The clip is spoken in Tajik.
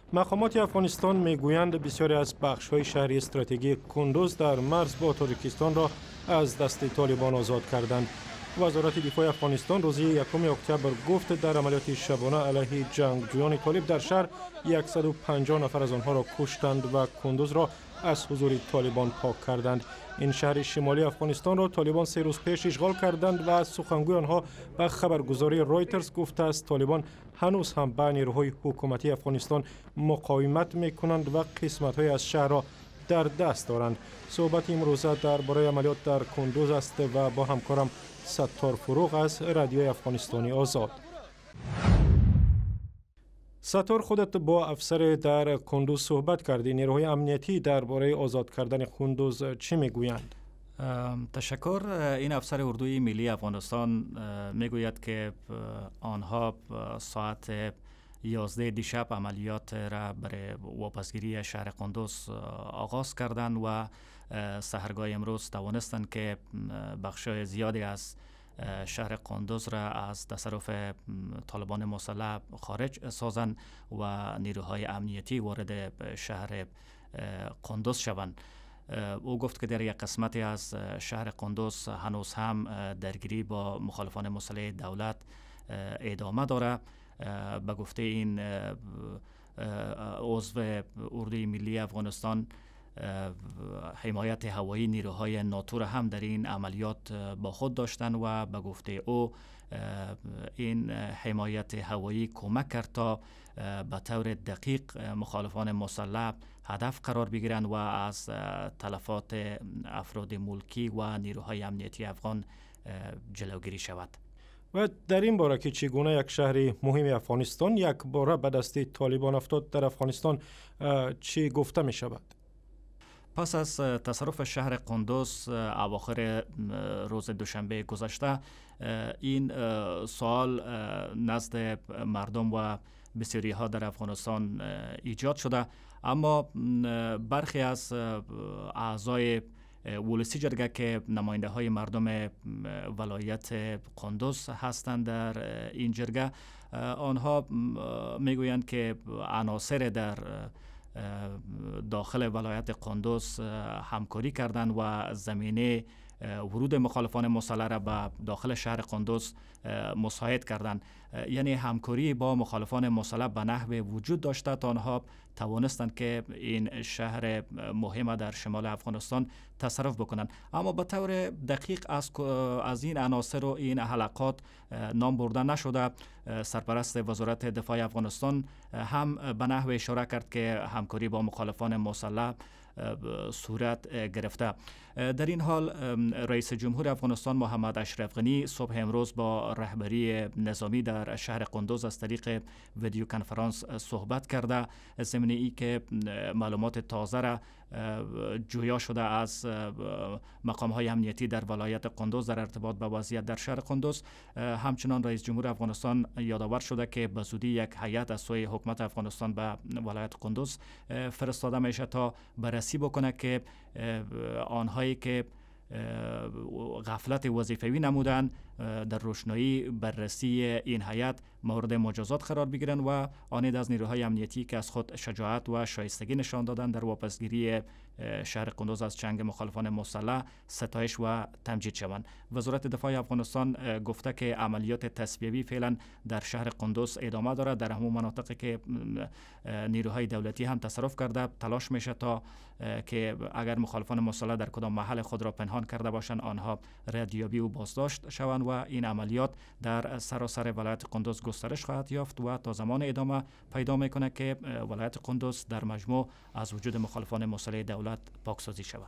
Мақомоти Афғонистон мегӯянд, бисёре аз бахшҳои шаҳри стратегии Кундуз дар марз бо Тоҷикистонро аз дасти Толибон озод карданд. Вазорати дифои Афғонистон рӯзи 1 октябр гуфт, дар амалиёти шабона алайҳи ҷангҷӯёни толиб дар шаҳр 150 нафар аз онҳоро куштанд ва Кундузро аз ҳузури Толибон пок карданд. Ин шаҳри шимолии Афғонистонро Толибон 3 рӯз пеш ишғол карданд ва сухангӯи онҳо ба хабаргузории Ройтерс гуфтааст, Толибон ҳанӯз ҳам ба нерӯҳои ҳукуматии Афғонистон муқовимат мекунанд ва қисматҳое аз шаҳрро дар даст доранд. Суҳбати имрӯза дар бораи амалиёт дар Кундуз аст ва бо ҳамкорам Саттор Фуруғ аз Радиои Афғонистони Озод. Саттор, худат бо афсаре дар Кундуз суҳбат кардӣ. Нерӯҳои амниятӣ дар бораи озод кардани Кундуз чӣ мегӯянд? Ташаккур. Ин афсари Урдуи миллии Афғонистон мегӯяд, ки онҳо соат 11 دیشب عملیات را برای واپسگیری شهر قندوز آغاز کردند و سحرگاه امروز توانستند که بخش زیادی از شهر قندوز را از تصرف طالبان مسلح خارج سازند و نیروهای امنیتی وارد شهر قندوز شوند. او گفت که در یک قسمتی از شهر قندوز هنوز هم درگیری با مخالفان مسلح دولت ادامه داره. به گفته این عضو اردوی ملی افغانستان، حمایت هوایی نیروهای ناتو را هم در این عملیات با خود داشتند و به گفته او این حمایت هوایی کمک کرد تا به طور دقیق مخالفان مسلح هدف قرار بگیرند و از تلفات افراد ملکی و نیروهای امنیتی افغان جلوگیری شود. و در این باره که چگونه یک شهر مهم افغانستان یک باره به دست طالبان افتاد، در افغانستان چی گفته می شود؟ پس از تصرف شهر قندوز اواخر روز دوشنبه گذشته، این سوال نزد مردم و بسیاری ها در افغانستان ایجاد شده، اما برخی از اعضای ولسی جرگه که نماینده های مردم ولایت قندوز هستند در این جرگه، آنها میگویند که عناصر در داخل ولایت قندوز همکاری کردند و زمینه ورود مخالفان مسلح را به داخل شهر قندوز مساعد کردند. یعنی همکاری با مخالفان مسلح به نحو وجود داشته تا آنها توانستند که این شهر مهم در شمال افغانستان تصرف بکنند، اما به طور دقیق از این عناصر و این حلقات نام برده نشده. سرپرست وزارت دفاع افغانستان هم به نحو اشاره کرد که همکاری با مخالفان مسلح صورت گرفته. در این حال رئیس جمهور افغانستان محمد اشرف غنی صبح امروز با رهبری نظامی در شهر قندوز از طریق ویدیو کنفرانس صحبت کرده. ضمن ای که معلومات تازه را جویا شده از مقام های امنیتی در ولایت قندوز در ارتباط با وضعیت در شهر قندوز، همچنان رئیس جمهور افغانستان یادآور شده که به زودی یک هیئت از سوی حکومت افغانستان به ولایت قندوز فرستاده میشه تا بررسی بکنه که آنهایی که غفلت وظیفوی نمودن، در روشنایی بررسی این هیئت مورد مجازات قرار بگیرند و آن از نیروهای امنیتی که از خود شجاعت و شایستگی نشان دادن در واپسگیری شهر قندوز از چنگ مخالفان مسلح، ستایش و تمجید شوند. وزارت دفاع افغانستان گفته که عملیات تصفیوی فعلا در شهر قندوز ادامه دارد. در همون مناطقی که نیروهای دولتی هم تصرف کرده، تلاش میشه تا که اگر مخالفان مسلح در کدام محل خود را پنهان کرده باشند، آنها ردیابی و بازداشت شوند و این عملیات در سراسر ولایت قندوز گسترش خواهد یافت و تا زمان ادامه پیدا میکنه که ولایت قندوز در مجموع از وجود مخالفان مسلح دولت پاکسازی شود.